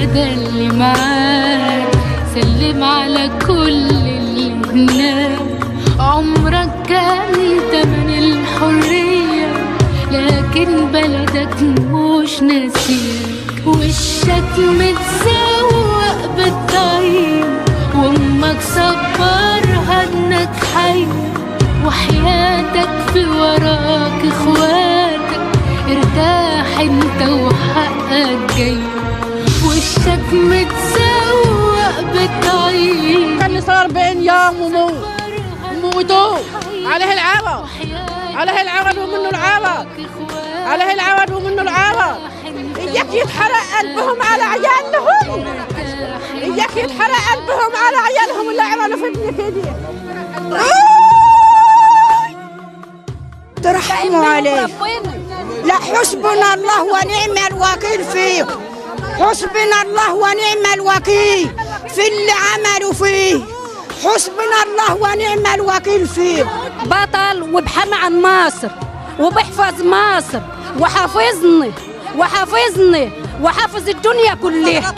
الشهداء اللي معاك، سلم على كل اللي هناك. عمرك كان تمن الحرية، لكن بلدك مش ناسيك. وشك متزوق بالطيب، وامك صبرها انك حي، وحياتك في وراك اخواتك، ارتاح انت وحقك جاي. وشك متزوق بالطيب. كان صار 40 يوم وموتوه عليه العوض، عليه العوض ومنه العوض، عليه العوض ومنه العوض. إياك يتحرق قلبهم على عيالهم، إياك يتحرق قلبهم على عيالهم اللي عملوا في ابني كده. ترحموا عليه. لا، حسبنا الله ونعم الوكيل فيه، حسبنا الله ونعم الوكيل في اللي عملوا فيه، حسبنا الله ونعم الوكيل فيه. بطل وبحمى عن مصر وبحفظ مصر وحافظني وحافظني وحافظ الدنيا كلها.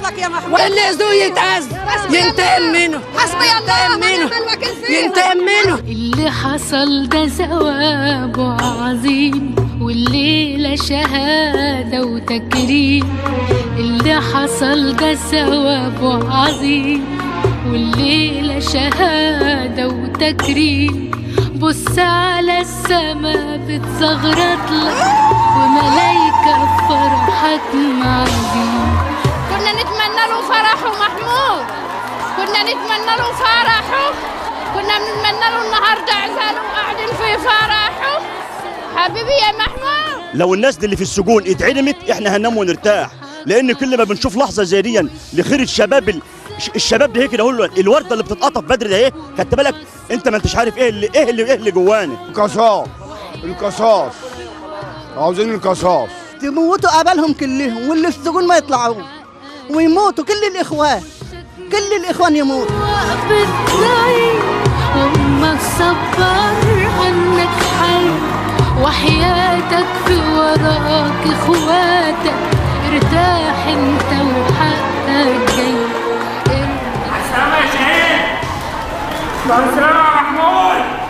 واللي يأذوه يتأذى، ينتقم منه، حسبي الله ونعم الوكيل فيه، ينتقم منه. اللي حصل ده ثوابه عظيم، والليلة شهادة وتكريم. اللي حصل ده ثوابه عظيم، والليلة شهادة وتكريم. بص على السما بتزغرط لك، وملايكة فرحك معزيم. كنا نتمنى له فرحه محمود، كنا نتمنى له فرحه، كنا بنتمنى له النهارده عزاله وقاعدين في فرحه. حبيبي يا محمود. لو الناس دي اللي في السجون اتعدمت احنا هننام ونرتاح، لان كل ما بنشوف لحظة زي دي لخير الشباب، الشباب ده هيك كده، هو الورده اللي بتتقطف بدري ده ايه، خدت بالك انت ما انتش عارف ايه اللي ايه اللي ايه اللي جوانا. القصاص، القصاص، عاوزين القصاص. تموتوا قبلهم كلهم، واللي في السجون ما يطلعوا ويموتوا كل الاخوان، كل الاخوان يموتوا. وامك صبرها انك حي، وحياتك في وراك اخواتك، ارتاح انت وحقك جاي. مع السلامة يا شهيد، مع السلامة يا محمود.